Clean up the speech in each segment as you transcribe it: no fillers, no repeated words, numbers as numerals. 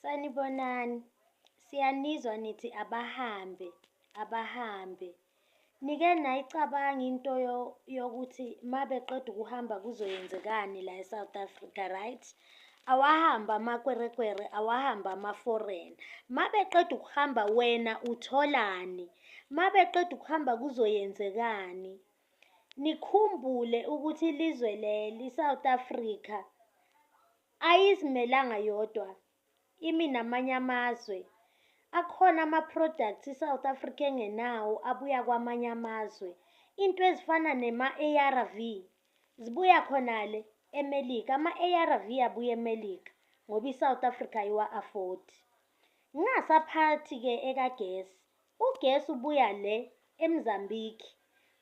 Sanibonani. Siyanizwa nithi abahambe, abahambe. Nike nayicabanga into yokuthi mabeqeda ukuhamba kuzoyenzekani la eSouth Africa, right? Awahamba amakwerekwere, awahamba ama-foreigner. Mabeqeda ukuhamba wena utholani? Mabeqeda ukuhamba kuzoyenzekani? Nikhumbule ukuthi ilizwe leli, iSouth Africa, ayizimelanga yodwa, imi namanye amazwe. Akhona ama-products iSouth Africa engenawo abuya kwamanye amazwe. Into ezifana nema-ARV zibuya khonale eMelika. Ama-ARV abuya eMelika ngoba iSouth Africa ayiwa-afford. Ngingasaphathi-ke ekagesi. Ugesi ubuya le eMzambiki.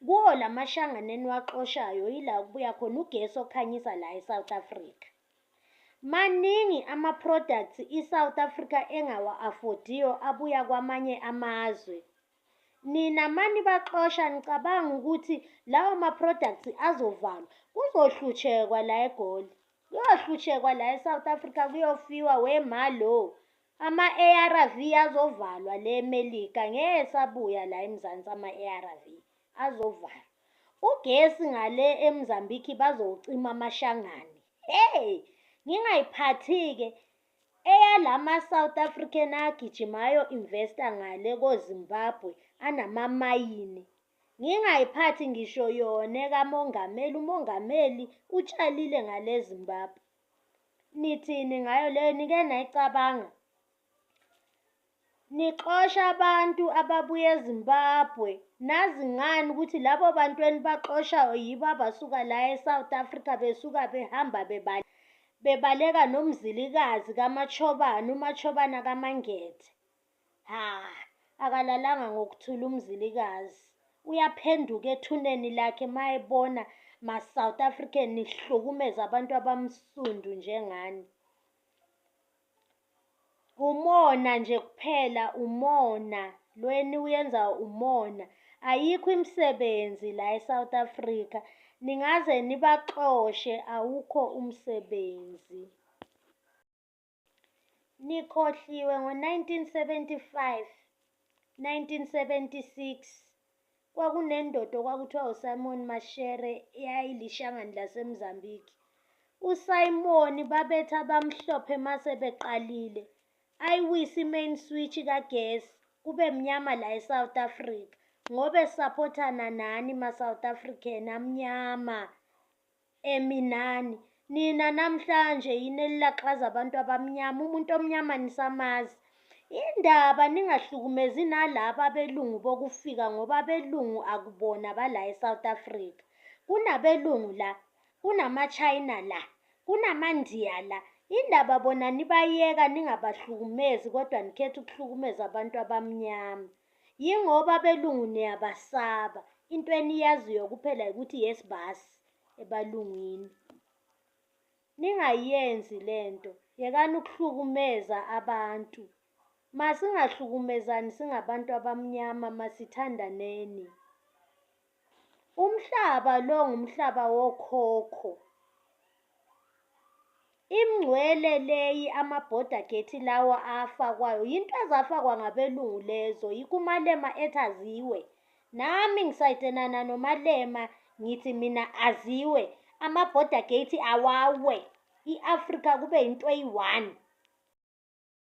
Kuwo la mashangane eniwaxoshayo yila kubuya khona ugesi okhanyisa la eSouth Africa. Maningi ama-products iSouth Africa engawa-afodiyo abuya kwamanye amazwe. Nina manibaxosha nicabanga ukuthi lawo ma-products azovalwa, kuzohlutshekwa la eGoli. Kuyohlutshekwa la eSouth Africa kuyofiwa we ma lo. Ama-ARV azovalwa le eMelika ngeke esabuya la eMzansi ama-ARV azovalwa. Ugesi ngale eMzambiki bazowucima amashangane. Hey, ngingayiphathi-ke eyalama South African agijima ayo-investa ngale koZimbabwe anamamayini. Ngingayiphathi ngisho yona ekamongameli, umongameli utshalile ngale eZimbabwe. Nithini ngayo leyo nike nayicabanga? Nixosha abantu ababuya eZimbabwe nazi ngani ukuthi labo bantu enibaxoshayo yibo abasuka la eSouth Africa besuka behamba bebaleka noMzilikazi kaMatshobana, uMatshobana kaMangethe. Ha, akalalanga ngokuthula uMzilikazi. Uyaphenduka ethuneni lakhe mayebona ma-South African nihlukumeza abantu abamsundu njengani. Umona nje kuphela umona lo eniwuyenza umona. Ayikho imisebenzi la eSouth Africa. Ningaze nibaxoshe awukho umsebenzi. Nikhohliwe ngo-1975, 1976 kwakunendoda okwakuthiwa uSimon Mashere eyayilishangane laseMozambique. USimon babethi abamhlophe mase beqalile ayiwise i-main switch kagesi kube mnyama la eSouth Africa ngoba esaphothana nani ma-South African amnyama emi nani. Nina namhlanje yini elilaxaza abantu abamnyama, umuntu omnyama nisamazi. Indaba ningahlukumezi nalaba abelungu bokufika ngoba abelungu akubona bala eSouth Africa. Kunabelungu la, kunama-China la, kunamaNdiya la. Indaba bona nibayeka ningabahlukumezi kodwa nikhetha ukuhlukumeza abantu abamnyama. Yingoba abelungu niyabasaba. Into eniyaziyo kuphela ukuthi yes basi ebalungwini. Ningayenzi lento. Yekani ukuhlukumeza abantu. Masingahlukumezani singabantu abamnyama masithandaneni. Umhlaba lo ngumhlaba wokhokho. Imngcwele leyi ama-border gate lawa afakwayo yinto ezafakwa ngabelungu lezo yikho uMalema ethi aziwe. Nami ngisayidenana noMalema ngithi mina aziwe ama-border gate awawe i-Afrika kube yinto eyi-one.